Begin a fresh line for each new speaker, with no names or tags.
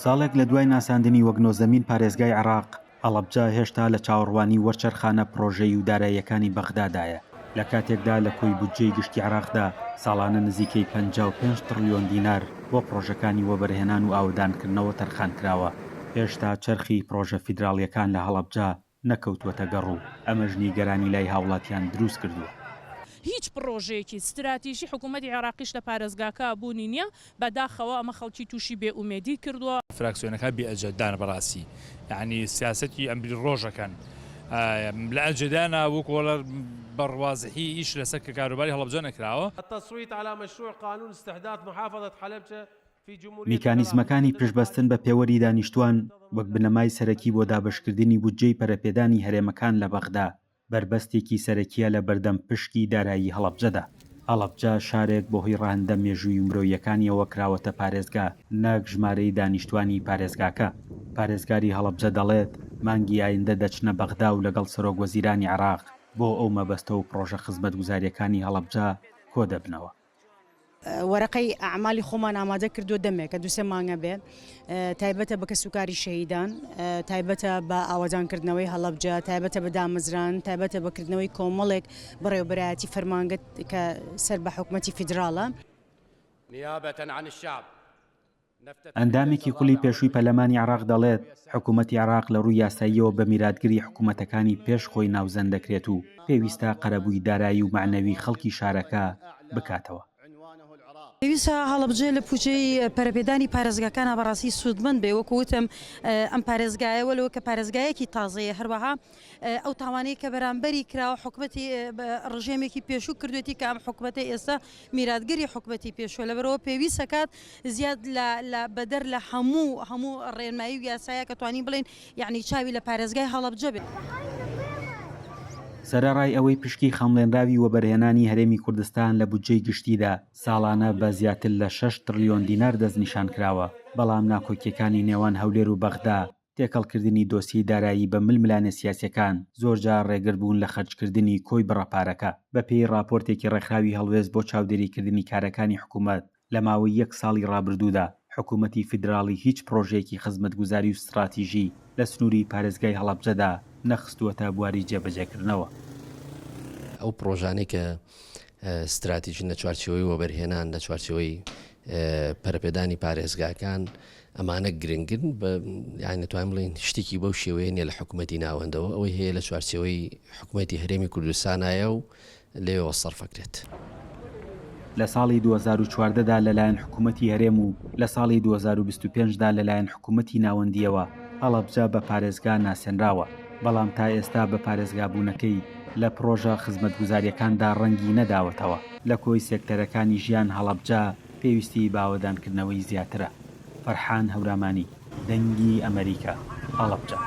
ساڵێک لە دوای ناساندنی وەک نۆزدەمین پارێزگای عێراق، هەڵەبجە هێشتا لە چاوەڕوانی وەرچەرخانە پڕۆژەیی و داراییەکانی بەغدادایە، لە کاتێکدا لە کۆی بودجەی گشتی عێراقدا ساڵانە نزیکەی 55 تڕلیۆن دینار بۆ پڕۆژەکانی وەبەرهێنان و ئاوەدانکردنەوە تەرخانکراوە، هێشتا چەرخی پڕۆژە فیدراڵییەکان لە هەڵەبجە نەکەوتووەتە گەڕ و ئەمەش نیگەرانی لای هاوڵاتیان دروست کردووە.
هیچ پڕۆژەیەکی ستراتیژی حکوومەتی عێراقیش لە پارێزگاکە بوونی نییە، بەداخەوە ئەمە خەڵکی تووشی بێ ئومێدی کردووە.
فراکسیۆنەکان بێ ئەجەدان بەڕاستی یانی سیاسەتی ئەمری ڕۆژەکەن لە ئەجەدانا وەکو وەڵا بە ڕوازحی ئیش لەسەر کە کاروباری هەڵەبجە نەکراوە.
التصویت علی مشروع قانون استحداث محافظە حلبچە
میکانیزمەکانی پشتبەستن بە پێوەری دانیشتووان وەک بنەمای سەرەکی بۆ دابەشکردنی بودجەی پەرەپێدانی هەرێمەکان لە بەغدا، بەربەستێکی سەرەکییە لە بەردەم پشکی دارایی هەڵەبجەدا. هەڵەبجە شارێک بەهۆی ڕەهەندە مێژووی و مرۆییەکانیەوە کراوەتە پارێزگا نەک ژمارەی دانیشتوانی پارێزگاکە. پارێزگاری هەڵەبجە دەڵێت، مانگی ئایندە دەچنە بەغدا و لەگەڵ سەرۆکوەزیرانی عێراق بۆ ئەو مەبەستە و پڕۆژە خزمەتگوزارییەکانی هەڵەبجە کۆدەبنەوە.
وەرەقەی ئەعمالی خۆمان ئامادە کردووە دەمێکە دوسێ مانگە بێ تایبەتە بە کەسوکاری شەهیدان تایبەتە بە ئاوەدانکردنەوەی هەڵەبجە تایبەتە بە دامەزران تایبەتە بە کردنەوەی کۆمەڵێک بەڕێوبەرایەتی فەرمانگە کە سەر بە حکومەتی فیدراڵە.
نیابە عن الشعب.
ئەندامێکی خولی پێشووی پەرلەمانی عێراق دەڵێت، حکومەتی عێراق لە ڕووی یاساییەوە بە میراتگری حکومەتەکانی پێش خۆی ناوزەند دەکرێت و پێویستە قەرەبووی دارایی و مەعنەوی خەڵکی شارەکە بکاتەوە.
پێویستە هەڵەبجە لە پوجەی پەرەپێدانی پارێزگاکانا بەڕاستی سوودمەند بێ، وەکو وتم ئەم پارێزگایە وەلەوە کە پارێزگایەکی تازەیە هەروەها ئەو تاوانەی کە بەرامبەری کراوە حکومەتی ڕژێمێکی پێشوو کردوێتی کە ئەم حکومەتە ئێستا میراتگری حکومەتی پێشووە لەبەرئەوە پێویستە کات زیاد لە لە بەدەر لە هەموو هەموو ڕێنمایی و یاسایە کە توانین بڵێین یەعنی چاوی لە پارێزگای هەڵەبجە بێت.
سەرەڕای ئەوەی پشکی خەمڵێنراوی وەبەرهێنانی هەرێمی کوردستان لە بودجەی گشتیدا ساڵانە بە زیاتر لە شەش تڕلیۆن دینار دەستنیشانکراوە، بەڵام ناکۆکییەکانی نێوان هەولێر و بەغدا تێکەڵکردنی دۆسیەی دارایی بە ململانێ سیاسیەکان زۆرجار ڕێگر بوون لە خەرجکردنی کۆی بڕە پارەکە. بەپێی ڕاپۆرتێکی ڕێکخراوی هەڵوێست بۆ چاودێریکردنی کارەکانی حکومەت لە ماوەی یەک ساڵی ڕابردوودا حکومەتی فیدراڵی هیچ پڕۆژەیەکی خزمەتگوزاری و ستڕاتیژی لە سنووری پارێزگای هەڵەبجەدا نەخستووەتە بواری جێبەجێکردنەوە.
ئەو پڕۆژانەی کە ستراتیژین لە چوارچێوەی وەبەرهێنان، لە چوارچێوەی پەرەپێدانی پارێزگاکان، ئەمانە گرنگن یان دەتوانین بڵێین شتێکی بەو شێوەیە نییە لە حکوومەتی ناوەندەوە، ئەوەی هەیە لە چوارچێوەی حکوومەتی هەرێمی کوردستانایە و لەوێوە سەرفەکرێت.
لە ساڵی 2014 دا لەلایەن حکوومەتی هەرێم و لە ساڵی 2025 دا لەلایەن حکوومەتی ناوەندییەوە هەڵەبجە بە پارێزگا ناسێنراوە، بەڵام تا ئێستا بە پارێزگابوونەکەی لە پڕۆژە خزمەتگوزارییەکاندا ڕەنگی نەداوەتەوە. لە کۆی سێکتەرەکانی ژیان هەڵەبجە پێویستی بە ئاوەدانکردنەوەی زیاترە. فەرحان هەورامانی، دەنگی ئەمەریکا، هەڵەبجە.